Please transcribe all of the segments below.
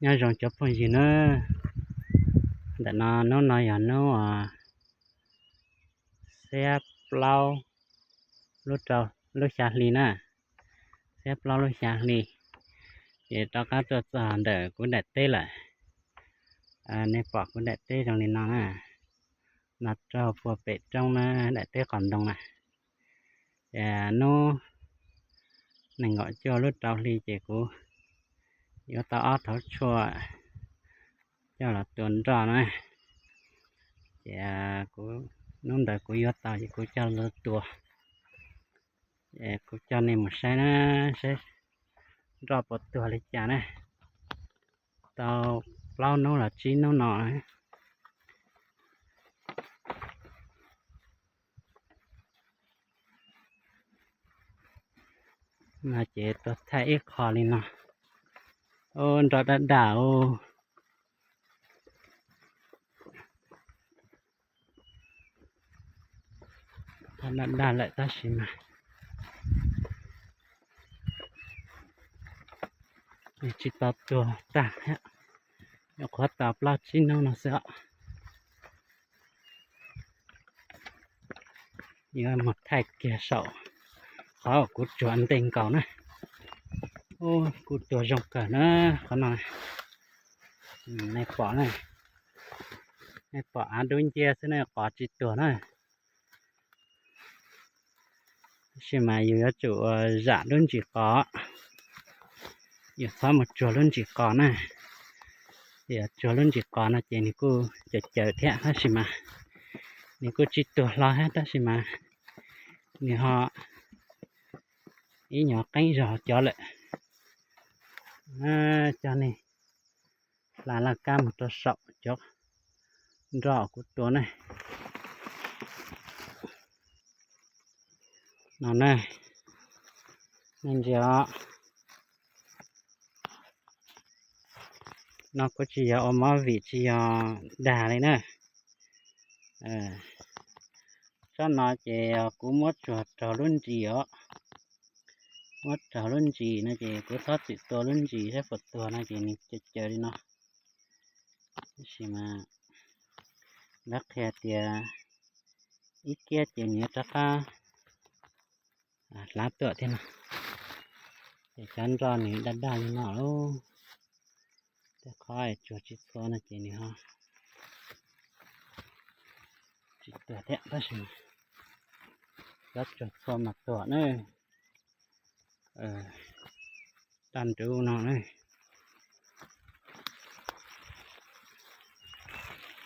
Nyob zoo cov phooj ywg na, ntawm no hnub no yog hnub xiab plaub lub rau, lub xya hli na, xiab plaub lub xya hli, ces rov qab tuaj txog ntawm kuv daim teb lawm. Nej pom kuv daim teb zoo li no na, no raug puag pem roob na, daim teb qos ntoo na. Ces hnub nees nkaum cuaj lub rau hli ces kuv yuav tau ob thauv tshuaj coj los tua nroj na. Ces kuv, hnub ntawd kuv yuav tau ces kuv coj los tua, kuv coj nej mus saib na, saib nroj puas tuag li cas na. Tau plaub hnub los tsib hnub no. No ces tuag thaij ib qho li no. Ub, nroj daj daj ub. Nroj daj daj lawm tab sis mas tsis tau tuag tag thiab, nyuam qhuav tau plaub tsib hnub no xwb os. Yuav mus thaij kiag saum qhov uas kuv tsuag nte nkaus na. Ub, kuj tuag zoo kawg na qhov no. Nej pom na, nej pom av dub nciab xwb na, qos tsis tuag na. Tab sis mas yus yuav tsum zam lub ntsis qos, yus txhob mus tsuag lub ntsis qos na. Yog tsuag lub ntsis qos no ces nws kuj caws caws thiab tab sis mas nws kuj tsis tuag hlo thiab tab sis mas nws ho ib nyuag qeeb zog cov lawm. Coj nej hla laj kab mus rau saum cov nroj kuv tua na. No na, nej ntsia os. No kuv tsis yog ua movie, tsis yog dag li na. Tsob no ces kuv muab tsuag raug lub ntsis os. Muab raug lub ntsis no ces kuv txhob txwm tua lub ntsis saib puas tuag no ces nws caws caws li no. Tab sis mas lawv qhia tias ib kiab ces nws yuav rov qab hlav tuaj thiab no. Ces cov nroj nws daj daj li no lauj. Tej qhov tsuag tsis txhua no ces nws ho tsis tuag thiab tab sis cov tsuag txhua mas tuag na. Daj nruv no na.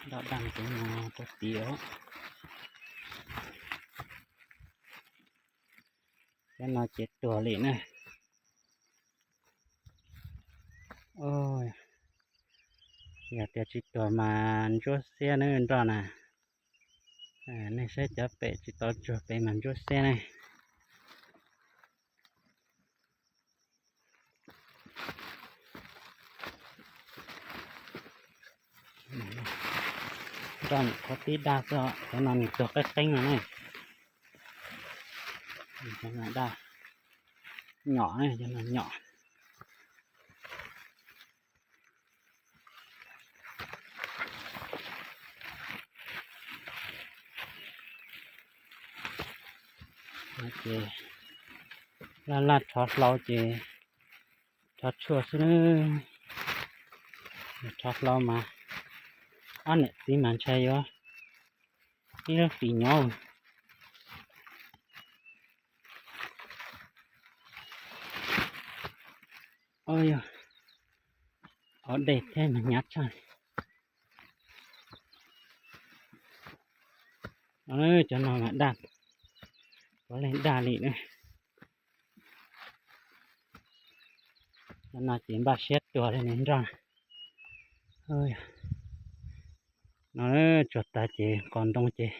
Nroj daj nruv no rau tid os. Cov no ces tuag li na. Yog tias tsis tuag mas ntsuab xiab na nroj na. Nej saib cov pem tsis tau tsuag pem mas ntsuab xiab ne. Nroj nyuam qhuav tib daj xwb, cov no nws tuag qeeb qeeb no ne. Cov no daj nyom, cov no nyom. Ces laj laj rho hlau ces rho tshuaj xwb na. Rho hlau mas ob niam txiv mas ntshai yuav ib lub hlis nyob. Yog, ov dej thiab mas hnyav tshaj. Cov no mas daj, puav leej daj li na. Cov no ces npaj siab tuag li ne nroj. No tsuag tag ces qos ntoo ces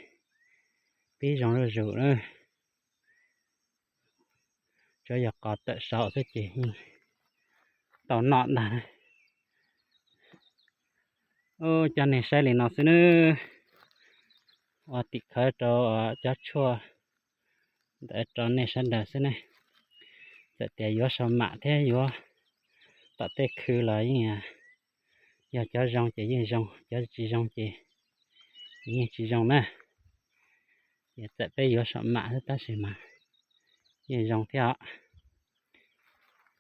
pib zoo zuj zus na. Tsuas yog qos tawm saum xwb ces yeej tau noj ntag. Ub, coj nej saib li no xwb nawb. Ua tim khawv rau cov tshuaj ntawd rau nej sawv daws xwb ne. Txawm tias yuav sau mam thiab yuav tom tej khw los yeej Yog cov zoo ces yeej zoo, cov tsis zoo ces yeej tsis zoo na. Ces txawm peb yuav saum mam xwb tab sis mas yeej zoo thiab os.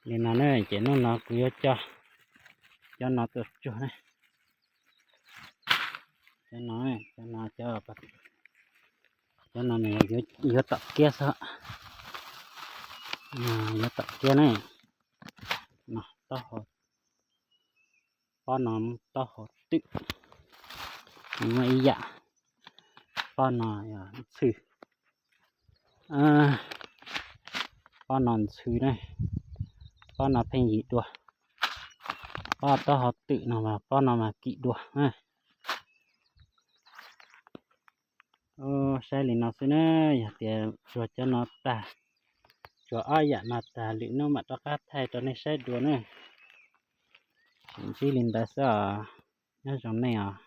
Li no ne, ces hnub no kuv yuav coj cov no tuaj tsuag na. Cov no, cov no, cov no yuav tom kiab xwb. Yuav tom kiab ne. No, taub hau, pob no taub hau twm, muaj ib yam. Pob no ntxhw, pob no ntxhw na, pob no pheej yim dua. Pob taub hau twm no mas pob no mas kim dua. Saib li no xwb na, yog tias tsuag cov no tag, tsuag ob yam no tag lwm hnub mam rov qab thaij rau nej saib dua na. Tsis ntsib li ntawd xwb os, nyob zoo nej os.